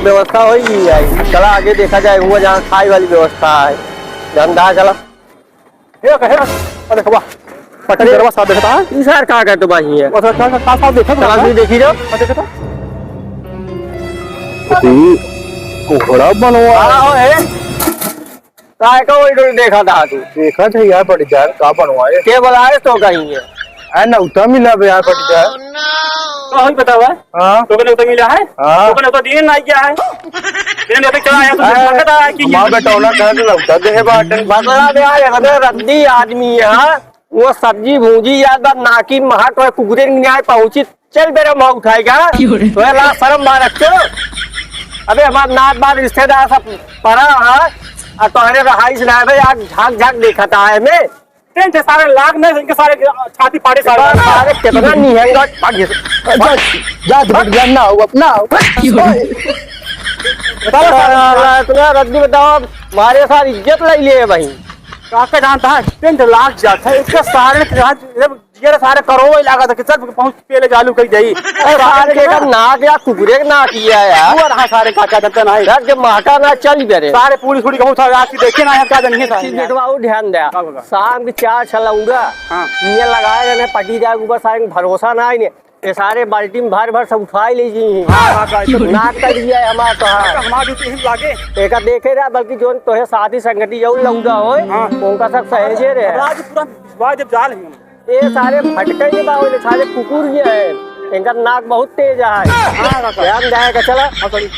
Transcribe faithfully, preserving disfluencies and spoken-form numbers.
व्यवस्था होई है। चला आगे देखा जाए, हुआ जहाँ खाए वाली व्यवस्था है, धंधा चला। हे, हे, अरे वाह, पटरी दरवा साफ देखता है। ई सार का करत बा हियाँ? और का, का, का साफ देखत चला बा? भी देखी जाओ। हाँ, देखता। ई कोहड़ा बनवा। हाँ, हो, हे। काय का वही डोल देखा था तू? देखा था यार, पटीदार, का बनवाए? के बोलाए तो कहीं है? आ, नौता मिला बे यार, पटीदार। तो हम बतावा। हाँ। तो कने तो मिला है? हाँ। तो कने तो दिन ना गया है। दिन तो चला आया, तो हाँ। देखा था कि हमार बेटौना कहाँ से नौता दे है बाटन? बतला दे यार, इतना रद्दी आदमी है, हाँ? वो सब्जी भूंजी याद बा, नाकी महक और कुकुरे न्याय पहुंची। चल बेरा मुँह उठाएगा। क्यों रे? तोहे लाज शरम बा रखो। अबे हमार नात बार रिश्तेदार सब परा हा, आ तोहरे रहाइश ना बे, आज झाक झाक देखता है मैं। टेंट सारे लाग नहीं, इनके सारे छाती फाड़े सारे। सारे कितना निहंगा, भाग जा। जा, जा, जा, ना हो, अपना हो। क्यों रे? बताओ सारे, इतना रद्दी बताओ, हमारे साथ इज्जत ले लिए भाई। काका जानता है, टेंट लाग जाता है, इसके सारे के साथ ये सारे करो वही लागत है कि चल पहुंच पहले चालू कर जाई। अरे सारे के का नाक या कुकुरे के नाक ही है यार। तू रहा सारे का, का जनता नहीं। यार जब माटा ना चल ही बेरे। सारे पूरी थोड़ी कहूँ था, आज की देखे ना है, का जनिए सारे। बेटवा वो ध्यान दे। का होगा? शाम के चार छलाऊंगा। हाँ। ये लगाए रहने पटी जाए ऊपर, सारे के भरोसा ना है ने। ये सारे बाल्टी में भर भर सब उठाए ले जी। हाँ, हाँ, हाँ, तो नाक का दिया है हमार तो, हाँ। हमार ड्यूटी ही लागे। एका देखे रहा, बल्कि जोन तोहे साथी संगति जौन लौंडा होए, हाँ। उनका सब सहेजे रहे। आज पूरा विश्वास जब जाल है। ये सारे भटके के बा, ये सारे कुकुर ये है, इनका नाक बहुत तेज है। हाँ, हाँ, हाँ। ध्यान जाए का चला। हाँ, सॉरी।